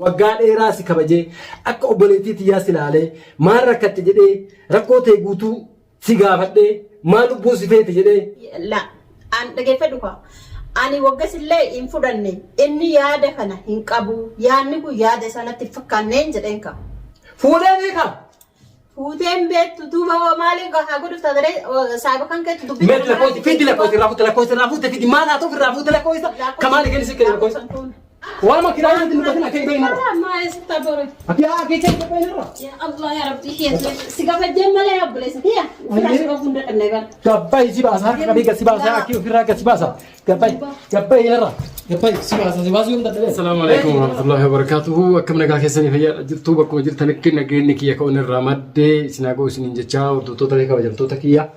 Waggaa dheeraa si kabajee akka obboleettii tiyyaa si laalee maal rakkatte jedhee rakkoo tee guutuu si gaafadhee maal lubbuun si feete jedhee. La an dhageeffadhu kaa. Ani waggas illee hin fudhanne inni yaada kana hin qabu yaadni kun yaada isaa natti hin fakkaanneen jedheen kaa. Fuudhee beekaa? Fuuteen beektu duuba hoo maaliin haa godhuuf taatee saayiba kan keetu dubbii Mee lakkoofsi fidi lakkoofsi irraa fuute lakkoofsi irraa fuute fidi maal haa ta'u irraa fuute lakkoofsa kamaali kenni si kenni lakkoofsa. Waan makiinaa irratti dubbatin akka hin beekne irra. Maa eessatti abboore? Ati haa keessa hin beekne irra. Yaa Allah yaa Rabbi kiyya si gafajjeen malee yaa obboleessa kiyya. Ofirraa si qabu hunda dhabnee bara. Gabbayi si baasa harka qabee gad si baasa akki ofirraa gad si baasa. Gabbayi gabbayi irra gabbayi si baasa si baasuu hin dadhabee. Assalamu alaikum warahmatullahi wabarakatuhu. Akkam nagaa keessanii fayyaadha jirtu bakkuma jirtanitti nageenyi kiyya ka'uun irraa maddee isin haa ga'u isiniin jechaa hordoftoota fi kabajamtoota kiyya.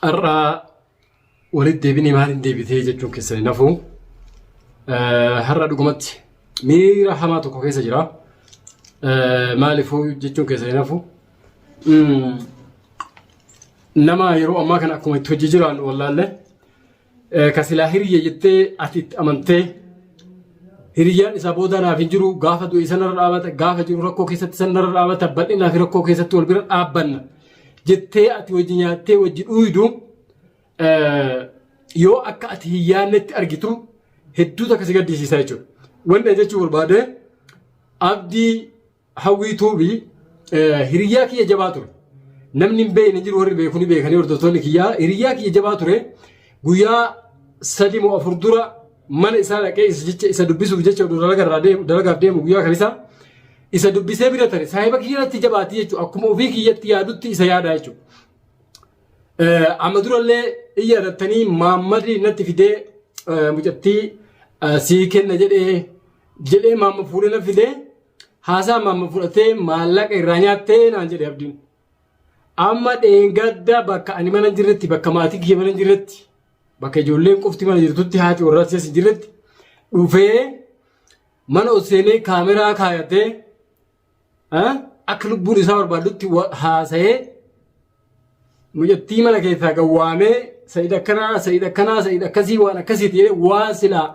Har'a walitti deebinee maaliin deebitee jechuun keessan hin hafu. Har'a dhugumatti miira hamaa tokko keessa jira. Maaliifuu jechuun keessan hin hafu. Nama yeroo ammaa kana akkuma itti hojii jiraannu wallaalle ka silaa hiriyya jettee ati itti amantee hiriyyaan isaa booda naaf hin jiru gaafa du'e isa narra dhaabata gaafa jiru rakkoo keessatti isa narra dhaabata bal'inaa fi rakkoo keessatti wal bira dhaabbanna jettee ati wajji nyaattee wajji dhuydu yoo akka ati hin yaadnetti argitu hedduu takka si gaddisiisa jechuudha. Wanni ani jechuu barbaade abdii hawwii tuubii hiriyyaa kiyya jabaa ture. Namni hin beekne jiru warri beeku ni beekanii hordoftoonni kiyyaa hiriyyaa kiyya jabaa ture guyyaa sadi moo afur dura mana isaa dhaqee isa jecha isa dubbisuuf jecha oduu dalagarraa deemu dalagaaf deemu guyyaa kamisa isa dubbisee bira tare saahiba kiyyatti jabaati jechuudha akkuma ofii kiyyatti yaadutti isa yaadaa jechuudha. Amma durallee in yaadattanii maammadri natti fidee mucattii sii kenna jedhee jedhee maamma fuudhee na fidee haasaa maamma fudhatee maallaqa irraa nyaattee naan jedhe abdiin. Amma dheengadda bakka ani mana hin jirretti bakka maatii kiyya mana hin jirretti bakka ijoolleen qofti mana jirtutti haati warraa keessa hin jirretti dhufee mana ol seenee kaameraa kaayatee akka lubbuun isaa barbaadutti haasa'ee mucattii mana keessaa gawwaamee sa'id akkanaa sa'id akkanaa sa'id akkasii waan akkasiiti jedhee waan silaa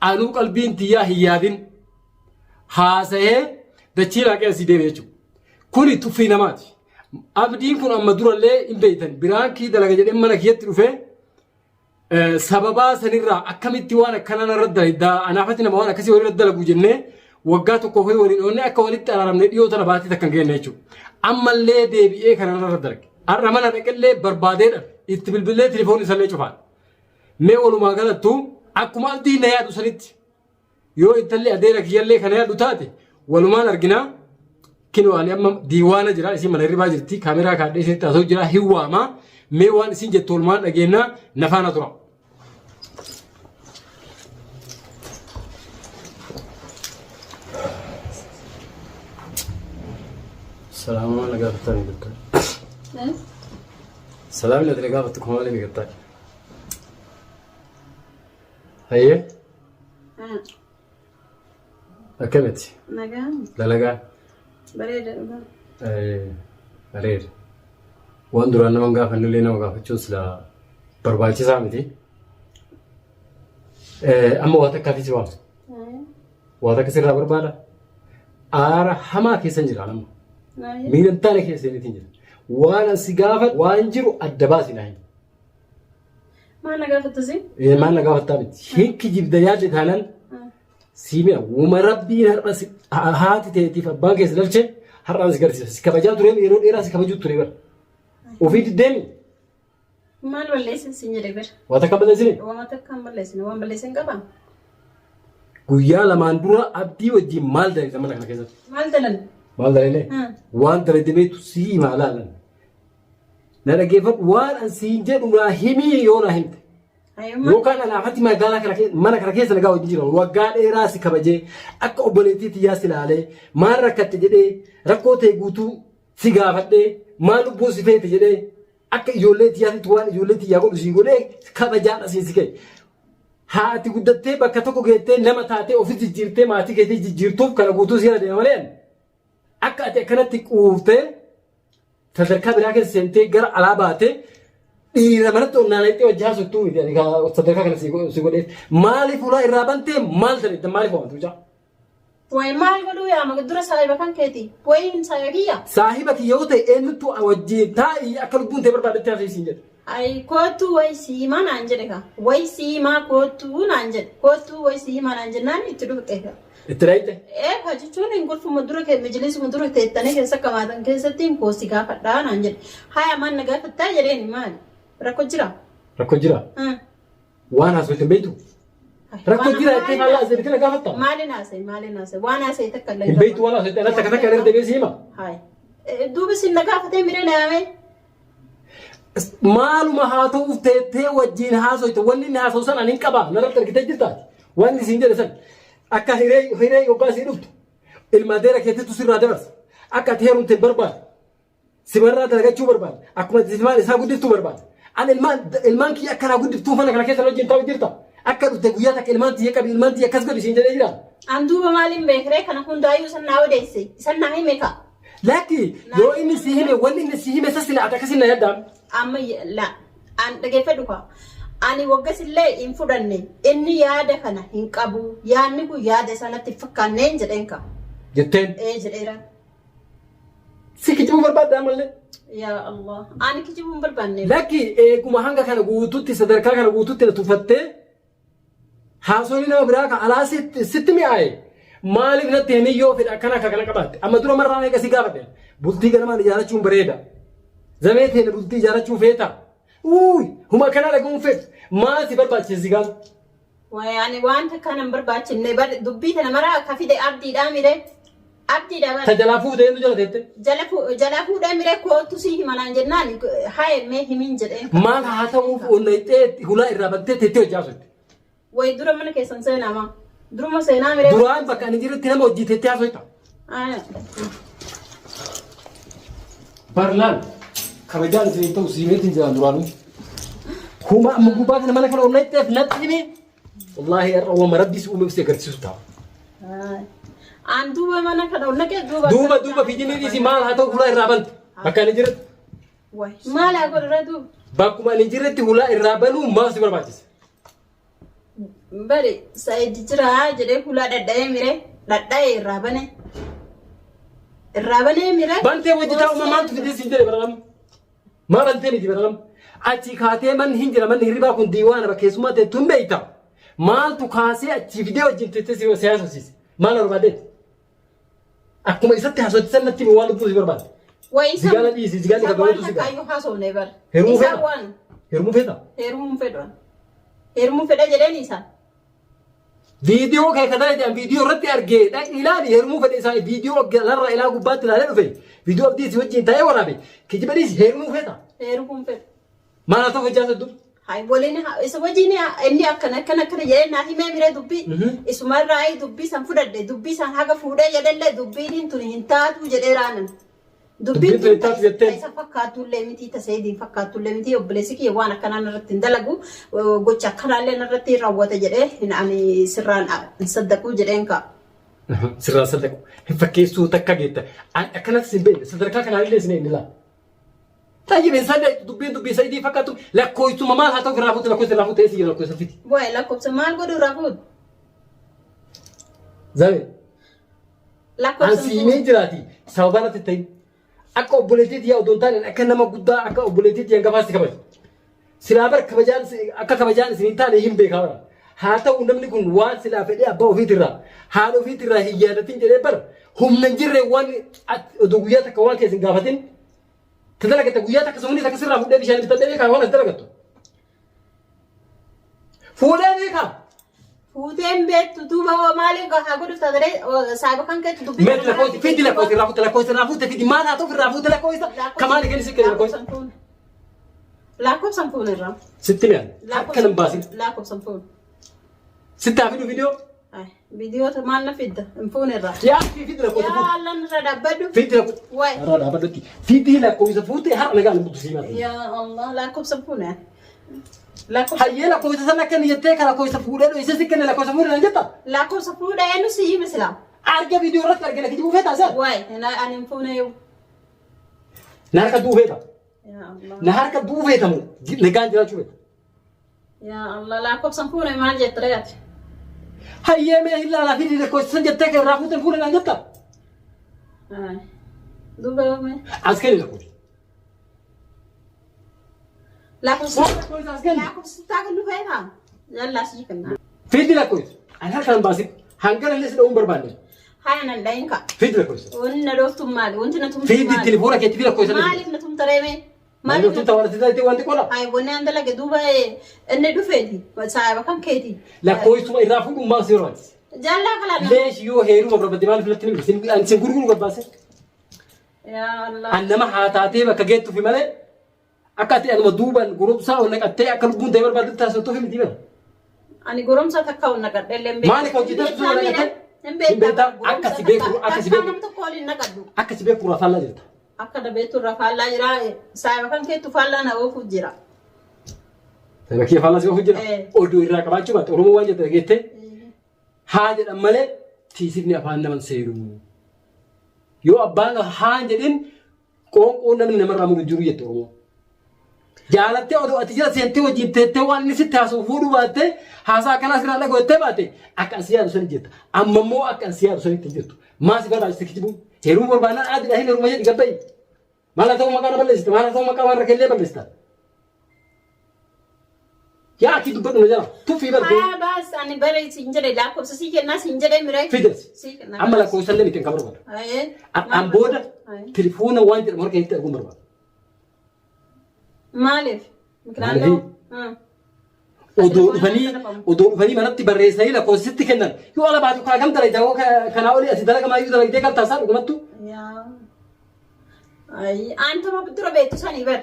anuu qalbiin tiyyaa hin yaadin haasa'ee dachii laaqee asii deeme jechuudha. Kuni tuffii namaati. Abdiin kun amma durallee hin beektan biraankii dalaga jedhee mana kiyyatti dhufee sababaa sanirraa akkamitti waan akkanaa narra dalagdaa anaafatti nama waan akkasii walirra dalagu jennee waggaa tokko ofii waliin oolnee akka walitti araaramne dhiyoo tana baatii takka hin geenne jechuudha. Ammallee deebi'ee kana narra dalage. Har'a mana dhaqellee barbaadee dhabe. Itti bilbilee telefoonni isallee cufaan. Mee walumaa galattu akkuma abdii na yaadu sanitti Yoo intalli adeera kiyyallee kana yaaddu taate walumaan arginaa. Kinoo ani amma diiwaana jira isin mana hirribaa jirti kaameraa kaadhee isinitti haasa'u jira hin waamaa mee waan isin jettu walumaan dhageenyaa na faana tura. Salaama na gaafattaa ni gattaa. Salaamni ati na gaafattu kuma malee ni gattaa. Hayyee. Akkamitti? Nagaa. Dalagaa. Bareeda dhugaa. Bareeda. Waan duraan nama hin gaafannellee nama gaafachuun silaa barbaachisaa miti. Amma waa takkaaf si waama. Waa takka sirraa barbaada. Aara hamaa keessan jira amma. Miira hin taane keessa hin jira. Waan asi gaafadhu waan jiru adda baasi naa himi. Maal na gaafatta si? Ee, Maal na gaafattaa miti. Hin kijibda yaadde taanaan sii mi'a. Wuma rabbiin har'a si- haati teetiif abbaan keessa galche har'aan si garsiisa. Si kabajaa turee yeroo dheeraa si kabajuu ture bara. Ofii diddeemi. Maal balleessin siin jedhe bara. Waa takka balleessine. Waan takka hin balleessine waan balleessin qabaa? Guyyaa lamaan dura abdii wajjin maal dalagde mana kana keessatti? Maal dalan? Maal dalagde? Waan dalagde beektu sii himaa laalan. Na dhaggeeffadhu waan an siin jedhu naa himii yoo naa himte. Yookaan anaafatti magaalaa kana keessa mana kana keessa nagaa wajjin jiran waggaa dheeraa si kabajee akka obboleettii tiyyaa si ilaalee maal rakkatte jedhee rakkoo ta'e guutuu si gaafadhee maal lubbuun si feete jedhee akka ijoollee tiyyaatitti waan ijoollee tiyyaa godhu si godhee kabajaan asiin si ka'e. Haati guddattee bakka tokko geettee nama taatee ofis jijjiirtee maatii keetii jijjiirtuuf kana guutuu si jala deema malee akka ati akkanatti quuftee sadarkaa biraa keessa seentee gara alaa baatee Dhiira manatti ol naanna'ee hojii haasoftuu miti ani sadarkaa kana si godheef. Maaliif ulaa irraa bantee maal ta'e maaliif waamtu mucaa? Wayi maal godhuu yaama dura saahiba kan keeti. Wayi hin saahiba kiyya. Saahiba kiyya yoo ta'e eenyuttu wajjin taa'ii akka lubbuun ta'e barbaadetti haasa'ii siin jedhe. Ayi koottuu wayi siimaa naan jedhe ka. Wayi siimaa koottuu naan jedhe. Koottuu wayi siimaa naan jennaan itti dhufte ka. Itti dhayite. Ee ka jechuun hin gurfuma dura kee majlisuma dura teettanii keessa kamaatan keessatti hin koosi gaafadhaa naan jedhe. Haya maal na gaafattaa jedheen maali? Rakkoo jira. Rakkoo jira. Waan haasofte hin beektu. Rakkoo jira jettee maal haasofte na gaafatta? Maaliin haasa'e maaliin haasa'e waan haasa'e takka illee Hin beektu waan haasofte anatti akka takka irra deebi'ee si hima. Hayi. Duuba isin na gaafatee miree na yaamee. Maaluma haa ta'uuf teettee wajjin haasofte wanni inni haasa'u san ani hin qaba narratti argitee jirtaati. Wanni isin jedhe san akka hiree hiree yoggaa sii dhuftu ilma adeera keetittu sirraa dabarsa. Akka ati heerumte hin barbaadu. Simarraa dalagachuu barbaada. Akkuma ati ilmaan isaa guddiftuu barbaada. Ani ilmaan ilmaan kiyya akkanaa guddiftuu mana kana keessa wajjin taa'u jirta. Akka dhufte guyyaa takka ilmaan tiyya qabi ilmaan tiyya akkas godhi siin jedhee jira. An duuba maaliin beekree kana hundaayyuu isan naa odeesse isan naa hime ka. Lakki yoo inni si hime wanni inni si hime sasila ati akkasin na yaddaam. Amma la an dhageeffadhu ka. Ani waggasillee hin fudhanne inni yaada kana hin qabu yaadni kun yaada isaa natti hin fakkaanneen jedheen ka. Jetteen. Ee jedheera. Si kijibuu barbaadda ammallee. Yaa Allah. Ani kijibuu hin barbaanne. Lakki eeguma hanga kana guututti sadarkaa kana guututti na tuffattee haasofni nama biraa kan alaa sitti mi'aaye maaliif natti himii yoo fedha akkana akka kana qabaatte amma dura marraa meeqa si gaafadhe bultii ganamaan ijaarachuun bareeda zamee teene bultii ijaarachuu feeta uuy huma akkanaa dhagahuun feetu maal si barbaachise si gaaf Wayi ani wanta kana hin barbaachinne bar dubbii tana maraa ka fide abdiidhaa mire. Abdiidha bar. Ta jalaa fuute eenyu jala teette? Jala jalaa fuudhee mire koottu sii hima naan jennaan haye mee himin jedheen. Maal haa ta'uuf onnayxee hulaa irraa bantee teettee hojii haasofte. Wayi dura mana keessan seenaa maa. Duruma seenaa mire. Duraan bakka ani jirutti nama hojii teettee haasofta. Aya. Barlaan kabajaan isin hin ta'u siimeetiin jiraan duraanuu. Kuma amma gubbaa kana mana kana onnayxeef natti himi. Wallaahi har'a uumama rabbi si uumeef si agarsiisu ta'a. An duuba mana kana ol naqee duuba. Duuba duuba fiijinii dhiisi maal haa ta'u hulaa irraa bante. Bakka ani jiretti. Wayi maal haa godhu ree duuba. Bakkuma ani jiretti hulaa irraa banuu maaf si barbaachise? Bari Said jira jedhee hulaa dhadha'ee mire dhadha'ee irraa bane. Irraa banee mire. Bantee wajji taa'u maaltu fidee siin jedhe bara lama. Maa bantee miti bara lama. Achi kaatee manni hin jira manni hirribaa kun diiwaana bakka keessummaa teettu hin beekta. Maaltu kaasee achii fidee wajjin teessee si haasofsiise? Maal barbaadeeti? Akkuma isatti haasofsiisan natti himi waan lubbuu si barbaade. Wayi isa Zigaala dhiisi, zigaalli isa kan waan gabaatu takka sigaala. iyyuu haasofne bar. Heerumuu Isa fedha? waan Heerumuu feeta? heerumuu hin fedhu. Heerumuu fedha jedheen isa. Viidiyoo kee kan dalagde an viidiyoo irratti argee dhaqi ilaali heerumuu fedhe isaa viidiyoo galarraa ilaa gubbaatti ilaalee dhufe viidiyoo abdii si wajjin taa'ee waraabe kijiba dhiisi heerumuu feeta. Heerumuu hin fedhu. Maal haa ta'u hojjaa saddu? Hay waliin isa wajjin inni akkana akkana akkana jedhee naa himee miree dubbii isumarraa dubbii san fudhadhe dubbii san haga fuudhee jedhellee dubbiin tun hin taatu jedhee raanan. Dubbiin tun hin taatu jettee? Isa fakkaatullee miti ta Sa'idiin fakkaatullee miti obboleessi kiyya waan akkanaa narratti hin dalagu gocha akkanaallee narratti hin raawwata jedhee hin ani sirraan hin saddaquu jedheen ka'a. Sirraan saddaqu hin fakkeessuu takka geetta. Akkanatti sin beekne sadarkaa kanaallee sin hin ilaalu. Tayyib hin saddeet dubbiin dubbii Sa'idii fakkaatu lakkoofsuma maal haa ta'u irraa fuute lakkoofsa irraa fuute eessa jira lakkoofsa fiti. Waa'ee lakkoofsa maal godhu irraa fuute? Zabe. Lakkoofsa An siimee jiraati sababa natti ta'in. Akka obboleettii tiyyaa odoo hin taane akka nama guddaa akka obboleettii tiyya hangafaatti kabaja. Silaa bar kabajaan akka kabajaan isin hin taane hin beekaa bara. Haa ta'u namni kun waan silaa fedhee abbaa ofiitirraa haadha ofiitirraa hin yaadatin jedhee bar humna hin jirre waan odoo guyyaa takka waan keessa hin gaafatin ta dalagatta guyyaa takka sumni takka sirraa fuudhee bishaan bitadhee beekaa waan as dalagattu. Fuudhee beekaa. Fuuteen beektu duuba hoo maaliif haa godhu sagalee saayiba kan keetu dubbii Meeti lakkoofsi fidi lakkoofsi irraa fuute lakkoofsi irraa fuute fidi maal haa ta'u irraa fuute lakkoofsa kamaali kenni si kenni lakkoofsa. Lakkoofsan fuune irraa. Sitti mi'aan akka nan baasin. Lakkoofsan fuune. Sitti haa fidu viidiyoo. Viidiyoota maal na fidda hin fuune irraa. Yaa fidi lakkoofsa Yaa fuute. Allah irra dhaabbadhu. Fidi lakkoofsa. Waay. Har'a dhaabbadhutti. Fidi lakkoofsa fuute har'a nagaan hin butu siima. Yaa Allah lakkoofsan fuune. Lakkoofsa Hayyee lakkoofsa sana akka inni jettee kan lakkoofsa fuudhee dho'isee si kenne lakkoofsa fuudhee naan jetta. Lakkoofsa fuudhee eenyu si hime silaa. Arga viidiyoo irratti argina kijibuu feetaa isaa. Waay ani hin fuune yoo. Na harka du'uu feeta. Yaa Allah. Na harka du'uu feetamu nagaan jiraachuu feeta. Yaa Allah lakkoofsan fuune maal jette re'ati? Hayyee mee hin laalaa fi lakkoofsan jettee kan irraa fuutan fuune naan jetta. Duuba mee? As kenni lakkoofsa. Lakkoofsa Lakkoofsa as kenni. lakkoofsa taa kennu feetaa? Yallaa sii kenna. Fiddi lakkoofsa. Ani harkaan baasin hangana illee si dha'uun barbaanne. Haya nan dhayin ka. Fiddi lakkoofsa. Wanni na dhooftu maali? Wanti na tumtu Fiddi maali? telefoona keetti fi lakkoofsa. Maaliif na tumta reemee? Maaliif tumta waan asirratti wanti qola? Hayi wanni an dalage duuba inni dhufeeti. Saayiba kan keeti. Lakkoofsuma irraa fuudhuun maal si barbaachisa? Jallaa kalaa na. Leesh yoo heeruma barbaadde maaliif natti hin dhufne? Sin gurguruu barbaase? Yaa Allah. An nama haa taatee bakka geettuufi malee akka ati anuma duubaan goromsaa ol naqattee akka lubbuun ta'e barbaadde taasiftuuf miti bara. Ani goromsaa takka ol naqadhe illee hin beeku. Maaliif hojjetaa Hin sun ol naqatte? Hin Hin beektaa? Akka si beeku- akka si beeku- Takka nam tokko ol hin naqadhu. Akka si beeku irraa faallaa jirta. Akka dabeettu irra faallaa jira. Saayiba kan keettu faallaa na oofuuf jira. Saayiba kiyya faallaa si oofuuf jira. Eh. Oduu irraa qabaachuu baatte Oromoo waan jette dhageettee haa jedhan malee tiisifni afaan naman seeru. Yoo abbaan haa hin jedhin qoonqoon namni namarraa muru hin jiru jette Oromoo. Jaalattee odoo ati jala seentee wajjin teettee waan inni sitti haasa'u fuudhuu baattee haasaa akkanaa sirraa dhaga'u jettee baate akka ansi yaadu sani jirta. Amma immoo akka ansi yaadu sanitti hin jirtu. Maa si barbaachiste kijibuun? Heerumuu barbaannaan aadidha hin heeruma jedhi gabba'i. Maal haa ta'u maqaa na balleessita? Maal haa ta'u maqaa warra keellee balleessita? Yaa akii dubbadhu na jala. Tuffii bartee. Haa baas ani bare siin jedhe lakkoofsa sii kennaa siin jedhe miree. Fides. Sii kennaa. Amma lakkoofsa illee miti kan barbaadu. Ayee. An booda telefoona waan jedhamu harka keetti arguun barbaadu. Maaliif? Maaliif? Odoo dhufanii odoo dhufanii manatti barreessanii lakkoofsa sitti kennan yoo ala baatu kaa kam dalagda yoo kanaa olii asii dalaga maayyuu dalagdee kan taasaa dhugumattu. Yaa. Ayii antuma dura beektu sanii bar.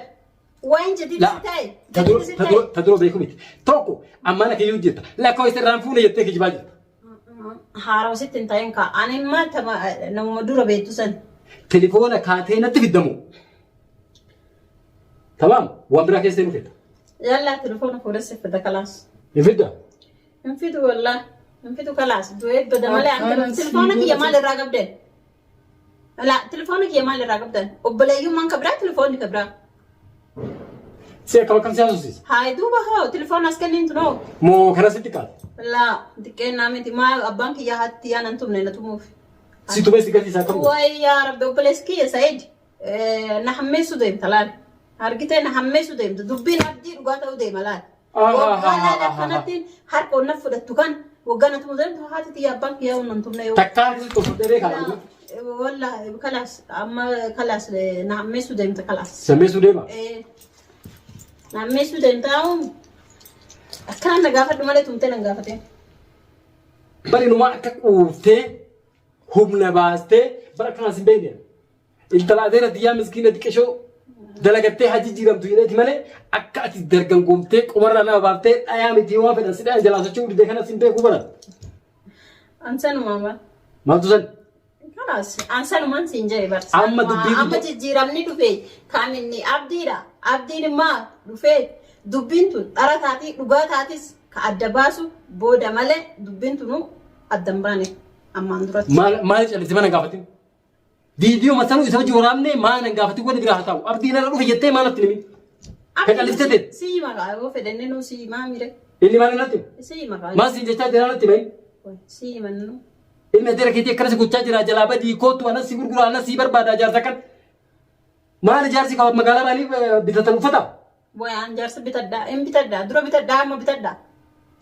Waan jedhitti La- si ta'e. Ta dura Jedhitti si ta ta'e. dura ta dura beeku miti. Tokko ammaan akka iyyuu jirta. Lakkoofsa irraan fuune jettee kijibaa jirta. Haarawa sitti hin ta'in kaa. Ani immaa tama namuma dura beektu san. Telefoona kaatee natti fiddamu. Tamaam waan biraa keessa hin fidda. Yallaa telefoona fuudhee si fida kalaas. Hin fidda. Hin fidu wallaa. Hin fidu kalaas. Du'ee bada malee ani telefoona kiyya maal irraa qabdan? Laa telefoona kiyya maal irraa qabdan? Obboleeyyummaan ka biraa telefoonni ka biraa. Si akkam akkam si haasofsiisa? Hayi duuba hoo telefoona as kenniin tunoo. Moo kana sitti qaata? Laa xiqqeennaa miti maa abbaan kiyya haatti yaa nan tumne na tumuuf. Si tumee si gatiisa akkam godha? Wayi yaa rabbi obboleessi kiyya Sa'iid na hammeessuu deemta laal. Argitee na hammeessuu deemta dubbiin abdii dhugaa ta'uu deema laal. Waggaa laal akkanatti harka onnaf fudhattu kan waggaa na tumuu deemtu haati tiyya abbaan kiyya nan tumne yoo. Takkaa harki sitti ol fudhee beekaa? Wallahi kalaas amma kalaas na hammeessuu deemta kalaas. Si hammeessuu deema? Na hammeessuu deemta akkanaan na gaafadhu malee tumtee nan gaafateen. Bari numaa akka quuftee humna baastee bara akkanaan sin beekne. Intala adeera diyyaa miskiina xiqqishoo dalagattee haa jijjiiramtu jedheeti malee akka ati dargangoomtee qomarraa nama baaftee dhayaa miti waan fedhan si dhayan jalaa socho'uu didee kanas hin beekuu bara. Ansanumaa bara. Maaltu san? Kalaas ansanumaan siin jedhe bar. Amma dubbii Amma jijjiiramni dhufe kan inni abdiidha. Abdiin immoo dhufee dubbiin tun dhara taatii dhugaa taatis ka adda baasu booda malee dubbiin tunu adda hin baane ammaan duratti. Maal maal callise mana gaafatin? Viidiyoo masanuu isa wajji waraabnee maa nan gaafatin wanni biraa haa ta'u. Abdiin irra dhufe jettee maa natti himin? Ka calliftee teette. Sii maqaa yoo fedhanne nuu sii maa mire. Inni maal natti hime? Sii maqaa. Maal siin jechaa jira natti hime? Sii mannu. Ilmi adeera keetii akkana si gochaa jira jalaa badii kootu anas si gurgura anas si barbaada jaarsa kan. Maal jaarsi qaba magaalaa maaliif bitatan uffata? Wayaan jaarsa bitadhaa hin bitadhaa dura bitadhaa amma bitadhaa.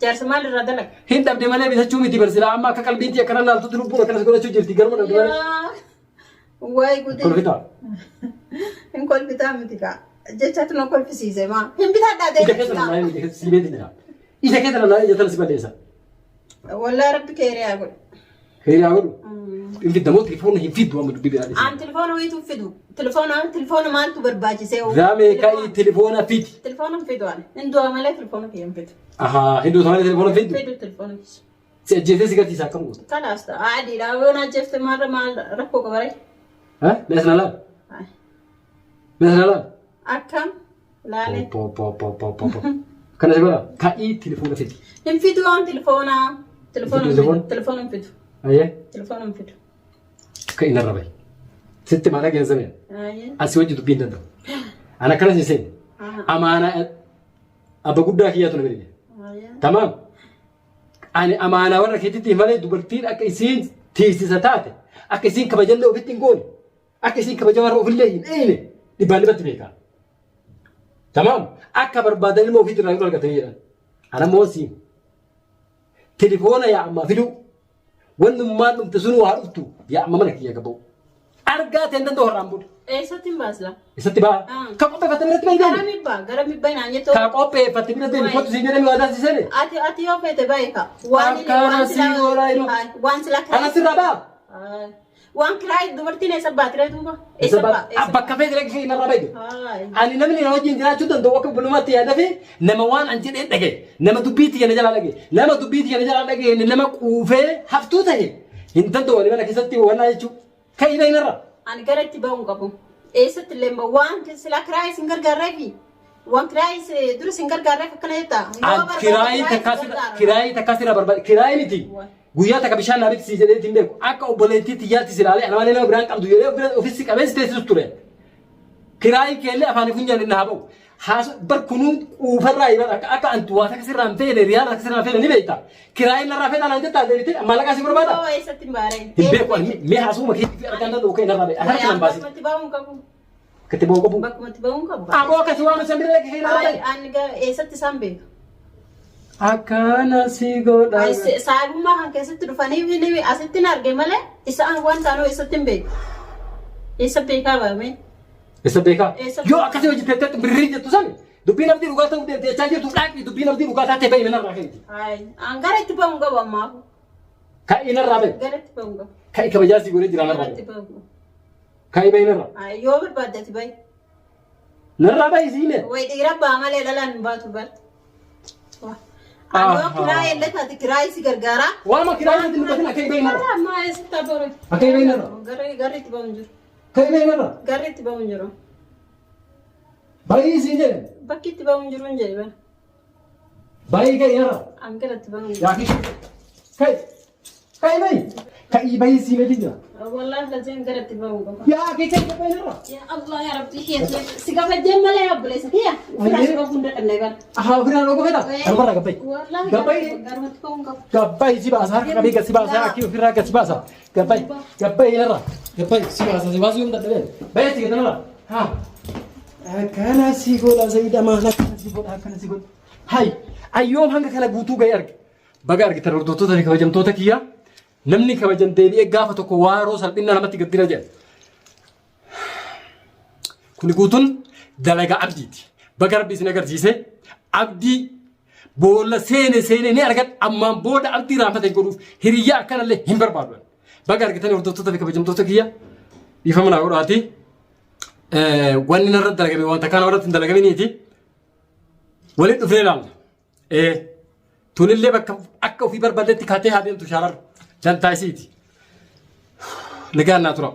Jaarsa maal irraa dalaga? Hin dhabde malee bitachuu miti bar silaa amma akka qalbiitti akkana laaltutti lubbuun akkanas godhachuu jirti garuma dhabde malee. Yaa wayi gudii. Kolfitaa. Hin kolfitaa miti kaa. Jechatu na kolfisiise maa. Hin bitadhaa Ija keessa deebisaa. lallaalee ija keessa si beeti jira. Ija keessa lallaalee ija tana si balleessa. Wallaa rabbi keeriyaa godhu. Hiriyaa godhu. Hin fidda moo telefoona hin fiddu amma dubbii biraa dhiisi. Aan telefoona wayitu fidu. Telefoona telefoona maaltu barbaachisee? Zaamee ka'ii telefoona fidi. Telefoona hin fidu ani. Hin du'a malee telefoona kiyya hin fidu. Ahaa hin duuta malee telefoona fiddu. Fidu telefoona kiyya. Si ajjeesee si garsiisa akkam goota. Kalaas ta'a. Adiidha. Yoo na ajjeefte maal maal rakkoo qaba ree? Ha? Mee sana laal. Mee sana laal. Akkam? Laalee. Po po po po po po. Kana si godha. Ka'ii telefoona fidi. Hin fidu waan telefoonaa. Telefoona hin Telefoona? fidu. Telefoona hin fidu. Ayyee. Telefoona hin fidu. Ka'ii narra bahi. Sitti maal dhageessame? Ayyee. Asii wajji dubbii hin danda'u. Ana akkana sin seene. Amaanaa abba guddaa kiyyaatu na bira. Tamaam. Ani amaanaa warra keetitti malee dubartiin akka isiin tiisisa taate, akka isiin kabajallee ofitti hin goone, akka isiin kabaja warra ofillee hin eeyne dhibbaan dhibbatti beeka. Tamaam. Akka barbaadan ilma ofiitti irraa argatanii jedhan. Ana immoo siin. Telefoona yaa ammaa fiduu. Wannummaan dhumte sun waa dhuftu yaa amma mana kiyya gaba'u. Argaa ta'e hin danda'u har'aan booda. Eessatti hin baasla? Eessatti ba'a? Ka qopheeffatte biratti bahi Gara deemi. mibbaa gara mibbaa naan jettu. Ka qopheeffatte bira deemi kottu siin jedhame waadaa si seene. Ati yoo feete bahi ka. Waan inni Akkaana waan sii silaa goolaa inoo. waan silaa Ana sirraa ba'a. Waan kiraayii dubartiin eessa baatiree duuba? Eessa ba'a? Bakka feete dhaqi kee narraa bahi. Ani namni na wajjin jiraachuu danda'u akka obbolummaatti yaada fi nama waan an jedheen dhagaye, nama dubbii tiyya na jalaa dhagaye, nama dubbii tiyya na jalaa dhagaye, nama quufee haftuu ta'e hin danda'u ani mana keessatti wannaa jechuu. Ka'i bahi narraa. Ani gara itti ba'u hin qabu. Eessatti illee hin ba'u. Waan silaa kiraayii isin gargaarreefi. Waan kiraayii dura isin gargaarreef akkana jetta. Yoo barbaade Kiraayii kiraayii takkaa isin sirra gargaara. kiraayii takkaa sirra barbaade kiraayii miti. Guyyaa takka bishaan naa biti sii jedhee hin beeku. Akka obboleettii tiyyaatti si ilaalee ana malee nama biraan qabdu jedhee of bira ofis qabee si teessisu ture. Kiraayiin keellee afaanii funyaan inni haa ba'u. Haasa bar kunuu quufarraa himan akka akka antu waa takka sirraa hin feene riyaala takka sirraa hin feene ni beekta. Kiraayiin narraa feetaa naan jettaa deebitee maallaqaa si barbaada. Yoo eessatti hin baaree? Hin beeku ani mee haasuma keetti argaan danda'u kee narraa beeku. Harka nan baasin. Bakkumatti ba'uu hin qabu. Akkatti ba'uu qabu. Bakkumatti ba'uu hin qabu. Aboo akkasi waan san bira dhaqee narraa Ay, beeku. ani eessatti isaan beeka? Akkana si godha. Ay, saayibummaa kan keessatti dhufanii ni asitti hin arge malee isaan waan taanuu eessatti hin beeku. Eessa beekaa baame? Eessa beekaa? Eessa Yoo akkasii hojjetteetti birrii jettu san dubbiin abdii dhugaa ta'uu deemte jechaa jirtu dhaaqi dubbiin abdii dhugaa taatee ba'i manarraa ka'i. Ay, an gara itti ba'u hin qabu ammaafu. Ka'i narraa ba'i. Gara itti ba'u hin qabu. Ka'i kabajaa si godhee jira Gara narraa itti ba'i. ba'u hin qabu. Ka'i ba'i narraa. Ay, yoo barbaadde ati ba'i. Narraa ba'i siime. Way dhiira ba'a malee dhalaan hin baatu bar. Ani yoo kiraayii illee taate kiraayii si gargaara. Waama kiraayii sitti dubbatin akka ba'i narraa. Gara ammaa eessatti abboore? Akka ba'i narraa. Garri itti ba'u hin jiru. Ka'i ba'i narraa. Garri itti ba'u hin jiru. Ba'ii siin jedhe. Bakki itti ba'u hin jiru hin jedhe bara. Ba'ii ka'i narraa. An gara itti ba'u hin jiru. Yaa kishi. Ka'i. Ka'i ba'i. Ka'i ba'i sii meetii jira. Wallahi lazim gara itti ba'u hin qabu. Yaa kishi ba'i narraa. Ya Allah ya Rabbi si kabajjeen malee obboleessa kiyya. Ofirraa si qabu hunda dhabne bara. Ahaa ofirraa dhoogo fedha. Kanarraa gabba'i. Wallahi Gabba'i. garumatti ba'u hin qabu. Gabba'i si baasa harka qabee gad si baasa akki ofirraa gad si baasa. Gabba'i. Gabba'i narraa. Gabba'i si baasa si baasuu hin dadhabeen. Ba'i si gad narraa. Haa. Akkana si godha Zayida maal akkana si godha akkana si godha. Hay ayyoom hanga kana guutuu ga'e arge. Baga argitan hordoftoota fi kabajamtoota kiyya. Namni kabajan deebi'ee gaafa tokko waaroo salphina namatti gaddina jedha. Kuni guutuun dalagaa abdiiti. Baga rabbi isin agarsiise abdii boolla seene seene ni argadha ammaan booda abdii raanfata hin godhuuf hiriyyaa akkanallee hin barbaadu. Baga argitan hordoftoota fi kabajamtoota kiyya dhiifama naa godhaati. Wanni narra dalagame wanta kana irratti hin dalagaminiiti. Walitti dhufnee ilaalla. Ee tunillee bakka akka ofii barbaadetti kaatee haa deemtu shaararra. Dantaa isiiti. Nagaan naa tura.